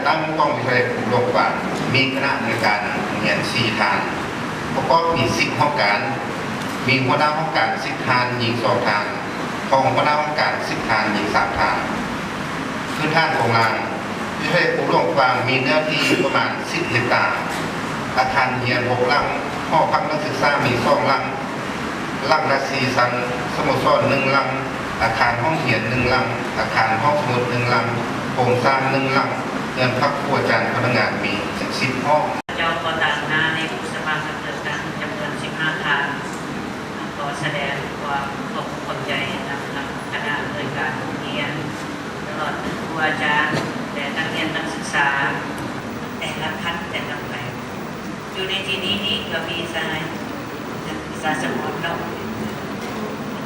ຕັ້ງຂອງວິທະຍາໄລພູຫຼວງປາງ ມີຄະນະອຳນວຍການໂຮງຮຽນສີ່ທ່ານ ປະກອບມີສິບຫ້ອງການ, ມີຫົວໜ້າຫ້ອງການສິບທ່ານ, ຍິງສອງທ່ານ, ຮອງຫົວໜ້າຫ້ອງການສິບທ່ານ, ຍິງສາມທ່ານ. ພື້ນຖານໂຄງລ່າງ, ວິທະຍາໄລພູຫຼວງປາງມີເນື້ອທີ່ປະມານສິບເຮັກຕາ, ອາຄານຮຽນຫົກຫຼັງ, ຫໍພັກນັກສຶກສາມີສອງຫຼັງ, ຫຼັງລະສີ່ຊັ້ນ, ສະໂມສອນໜຶ່ງຫຼັງ, ອາຄານຫ້ອງຮຽນໜຶ່ງຫຼັງ, ອາຄານຫ້ອງສະໝຸດໜຶ່ງຫຼັງ, ໂຮງສ້າງໜຶ່ງຫຼັງ, ເຮືອນພັກຄູອາຈານພະນັກງານມີສິບຫ້ອງ. ເຈົ້າກໍຕາມໜ້າໃນຜູ້ສະໝັກຮັບເລືອກຕັ້ງຈຳນວນສິບຫ້າທ່ານ ຂໍສະແດງຄວາມຂອບອົກຂອບໃຈນຳ ນຳຄະນະອຳນວຍການໂຮງຮຽນ ຕະຫຼອດເຖິງຄູອາຈານ ແລະ ນັກຮຽນນັກສຶກສາ ແຕ່ລະຂັ້ນແຕ່ລະແຂວງ. ຢູ່ໃນທີ່ນີ້ນີ້ກໍມີສະຫາຍ ສາສະໝອນເນາະ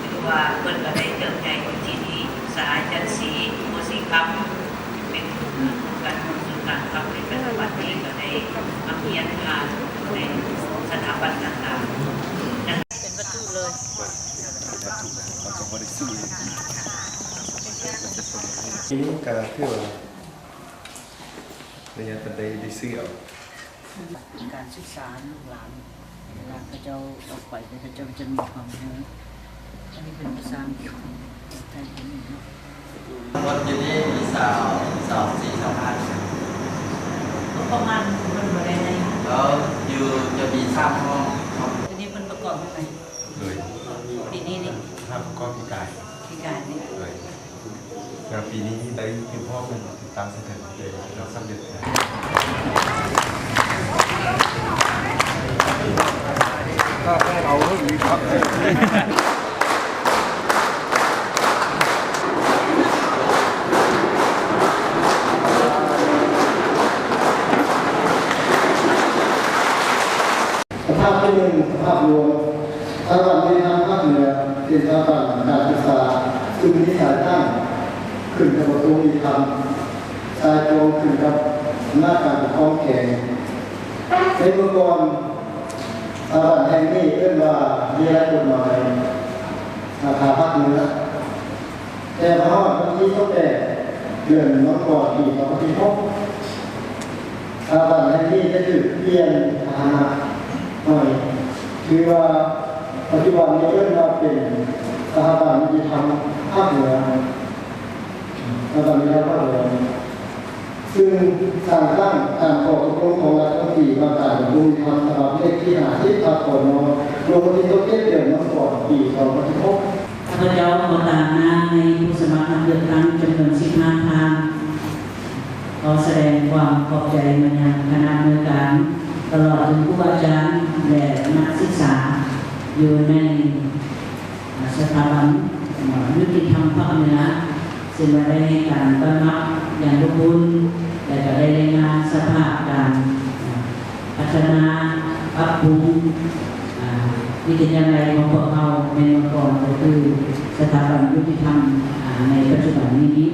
ຖືວ່າເພິ່ນກໍໄດ້ເຕີບໃຫຍ່ຢູ່ທີ່ນີ້, ສະຫາຍຈັນສີ ໂພສີຄຳ ເປັນຜູ້ນຳການຮ່ວມສູ່ການພັກ ໃນປັດຈຸບັນນີ້ກໍໄດ້ມາຮຽນຜ່ານໃນສະຖາບັນຕ່າງໆ ເປັນວັດຖຸເລີຍ. ທີນີ້ກໍຄືວ່າ ໄລຍະເພິ່ນໄດ້ ໄດ້ຊື້ເອົາ ການສຶກສາລູກຫຼານ ເວລາເຂົາເຈົ້າອອກໄປ ເຂົາເຈົ້າຈະມີຄວາມຮູ້. ອັນນີ້ເປັນພາສາອັງກິດ ໄທເປັນເນາະ. ຄົນຢູ່ນີ້ມີຊາວ ຊາວສີ່ ຊາວຫ້າ ປະມານ ເພິ່ນບໍ່ໄດ້ໃຫ້ ແລ້ວຢູ່ຈະມີສາມຫ້ອງ. ທີນີ້ເພິ່ນປະກອບໃຫ້ໃໝ່ ໂດຍ ປີນີ້ນີ້ ຫ້າປະກອບປີກາຍ ປີກາຍນີ້ ໂດຍ ແລ້ວປີນີ້ໄດ້ຢູ່ພ້ອມກັນ ຕິດຕາມສະເຖິນເດ ແລ້ວສຳເລັດ. ສະພາບທີໜຶ່ງ ສະພາບລວມ. ສະຖາບັນຍຸຕິທຳພາກເໜືອ ເປັນສະຖາບັນການສຶກສາ ຊຶ່ງມີສາຍຕັ້ງຂຶ້ນກັບກະຊວງຍຸຕິທຳ, ສາຍກອງຂຶ້ນກັບອຳນາດການປົກຄອງແຂວງ. ໃນເມື່ອກ່ອນ ສະຖາບັນແຫ່ງນີ້ເອີ້ນວ່າວິທະຍາໄລກົດໝາຍສາຂາພາກເໜືອ. ແຕ່ມາຮອດວັນທີຊາວແປດ ເດືອນມັງກອນ ປີສອງພັນສິບຫົກ ສະຖາບັນແຫ່ງນີ້ໄດ້ຖືກປ່ຽນຖານະໃໝ່, ຖືວ່າປັດຈຸບັນນີ້ເອີ້ນວ່າເປັນສະຖາບັນຍຸຕິທຳພາກເໜືອ, ສະຖາບັນຍຸຕິທຳພາກເໜືອ. ຊຶ່ງສ້າງຕັ້ງຕາມຂໍ້ຕົກລົງຂອງລັດຖະມົນຕີວ່າການກະຊວງຍຸຕິທຳ ສະບັບເລກທີຫ້າສິບ ພ.ຂ.ນ. ລົງວັນທີຊາວເຈັດ ເດືອນມັງກອນ ປີສອງພັນສິບຫົກ. ຂ້າພະເຈົ້າຂໍຕາງໜ້າໃຫ້ຜູ້ສະໝັກຮັບເລືອກຕັ້ງຈຳນວນສິບຫ້າທ່ານ ຂໍສະແດງຄວາມຂອບໃຈມາຍັງຄະນະອຳນວຍການ ຕະຫຼອດເຖິງຄູອາຈານ ແລະ ນັກສຶກສາຢູ່ໃນ ສະຖາບັນຍຸຕິທຳພາກເໜືອ ເຊິ່ງວ່າໄດ້ໃຫ້ການຕ້ອນຮັບຢ່າງອົບອຸ່ນ ແລະ ກໍໄດ້ລາຍງານສະພາບການພັດທະນາປັບປຸງວິທະຍາໄລຂອງພວກເຮົາ ແມ່ນວ່າກ່ອນກໍຄືສະຖາບັນຍຸຕິທຳໃນປັດຈຸບັນນີ້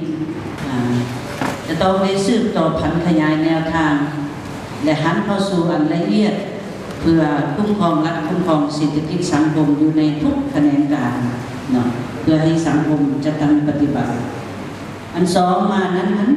ຈະຕ້ອງໄດ້ສືບຕໍ່ຜັນຂະຫຍາຍແນວທາງ ແລະ ຫັນເຂົ້າສູ່ອັນລະອຽດ ເພື່ອຄຸ້ມຄອງລັດ, ຄຸ້ມຄອງເສດຖະກິດສັງຄົມຢູ່ໃນທຸກຂະແໜງການເນາະ ເພື່ອໃຫ້ສັງຄົມຈັດຕັ້ງປະຕິບັດ. ອັນສອງມານັ້ນຫັ້ນ